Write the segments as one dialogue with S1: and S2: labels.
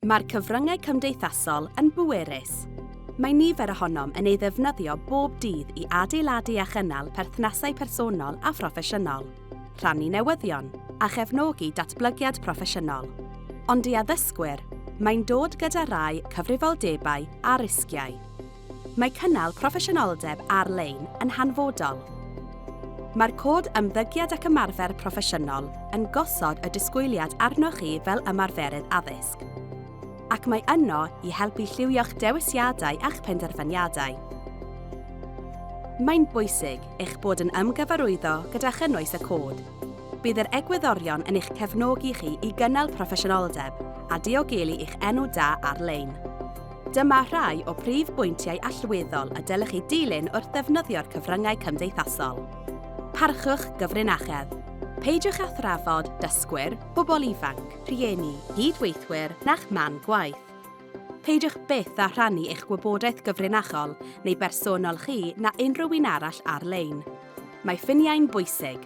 S1: Mae'r cyfryngau cymdeithasol yn bwerus. Mae nifer ohonom yn ei ddefnyddio bob dydd i adeiladu a chynnal perthnasau personol a phroffesiynol, rhannu newyddion, a chefnogi datblygiad proffesiynol. Ond i addysgwyr, mae'n dod gyda rai cyfrifoldebau a risgiau. Mae cynnal proffesiynoldeb ar-lein yn hanfodol. Mae'r Cod Ymddygiad ac Ymarfer Proffesiynol yn gosod y disgwyliad arnoch chi fel ymarferydd addysg, ac mae yno i helpu lliwio'ch dewisiadau a'ch penderfyniadau. Mae'n bwysig eich bod yn ymgyfarwyddo gyda chynnwys y Cod. Bydd yr egwyddorion yn eich cefnogi chi i gynnal proffesiynoldeb a diogelu eich enw da ar-lein. Dyma rhai o prif bwyntiau allweddol y dylech eu dilyn wrth ddefnyddio'r cyfryngau cymdeithasol. Parchwch gyfrinachedd. Peidiwch â thrafod dysgwyr, pobl ifanc, rhieni, cyd-weithwyr na'ch man gwaith. Peidiwch byth â rhannu eich gwybodaeth gyfrinachol neu bersonol chi na unrhyw un arall ar-lein. Mae ffiniau'n bwysig.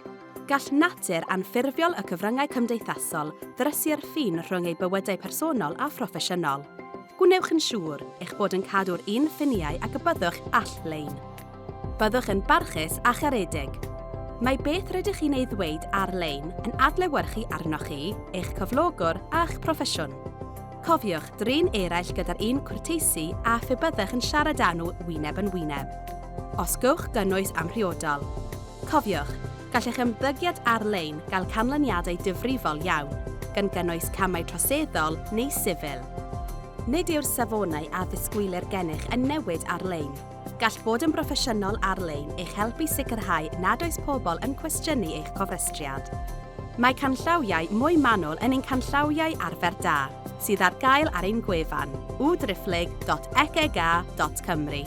S1: Gall natur anffurfiol y cyfryngau cymdeithasol ddrysu'r ffin rhwng eu bywydau personol a phroffesiynol. Gwnewch yn siŵr eich bod yn cadw'r un ffiniau ag y byddwch all-lein. Byddwch yn barchus a charedig. Mae beth rydych chi'n ei ddweud ar-lein yn adlewyrchu arnoch chi, eich cyflogwr a'ch proffesiwn. Cofiwch drin eraill gyda'r un cwrteisi â phe byddech yn siarad â nhw wyneb yn wyneb. Osgowch gynnwys amhriodol. Cofiwch, gall eich ymddygiad ar-lein gael canlyniadau difrifol iawn, gan gynnwys camau troseddol neu sifil. Nid yw'r safonau a ddisgwylir gennych yn newid ar-lein. Gall bod yn broffesiynol ar-lein eich helpu sicrhau nad oes pobl yn cwestiynu eich cofrestriad. Mae canllawiau mwy manwl yn ein canllawiau arfer da, sydd ar gael ar ein gwefan, www.ecega.cymru.